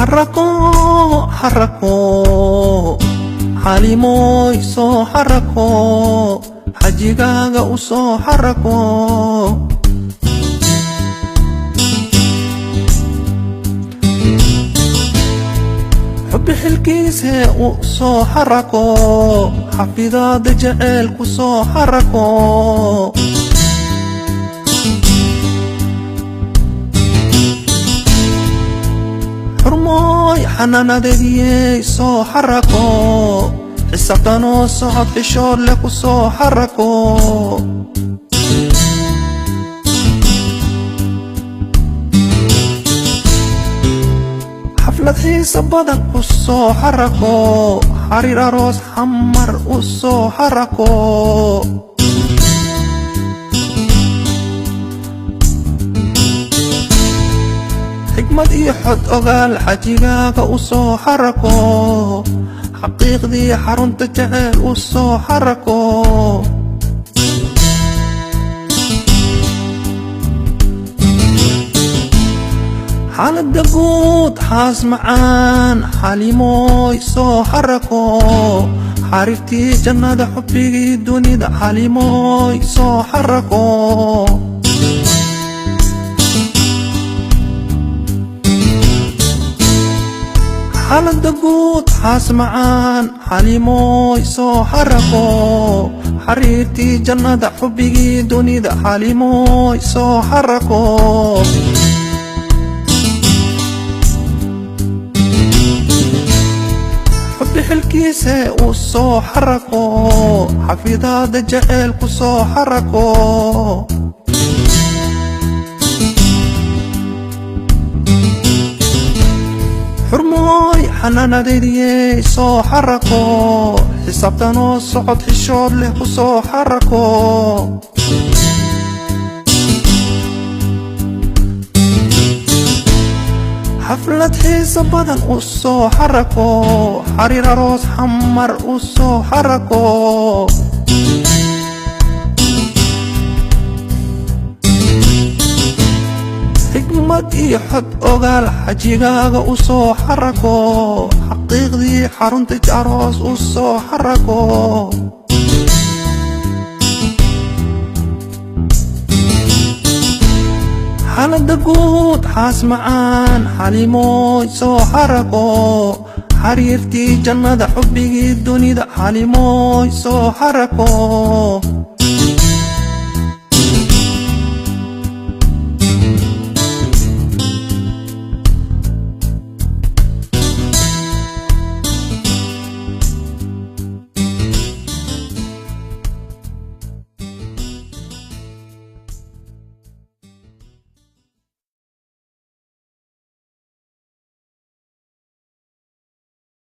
Xarako, xarako, Xaliimooy, soo xarako, xajigaaga u soo xarako. Xubbi xilkiisee u soo xarako, xafidaada jeceel ku soo xarako. Xurmooy, xanaanadeediyey, soo xarako, xisaabtanoo socod xishood leh ku soo xarako. Xaflad xiisa badan u soo xarako, xariir aroos Xamar u soo xarako. Xikmad iyo xod ogaal xajigaaga u soo xarako, xaqiiqdii xarunta jeceel u soo xarako. Xaaladda guud, xaas macaan, Xaliimooy, soo xarako, xariirtii jannada, xubbigii dunida, Xaliimooy, soo xarako. Xaaladda guud, xaas macaan, Xaliimooy, soo xarako, xariirtii jannada, xubbigii dunida, Xaliimooy, soo xarako. Xubbi xilkiise u soo xarako, xafidaada jeceel ku soo xarako. Xurmooy, xanaanadeediyey, soo xarako, xisaabtanoo socod xishood leh ku soo xarako. Xaflad xiisa badan u soo xarako, xariir aroos Xamar u soo xarako. Xikmad iyo xod ogaal xajigaaga u soo xarako, xaqiiqdii xarunta aroos u soo xarako. Xaaladda guud, xaas macaan, Xaliimooy, soo xarako, xariirtii jannada, xubbigii dunida, Xaliimooy, soo xarako.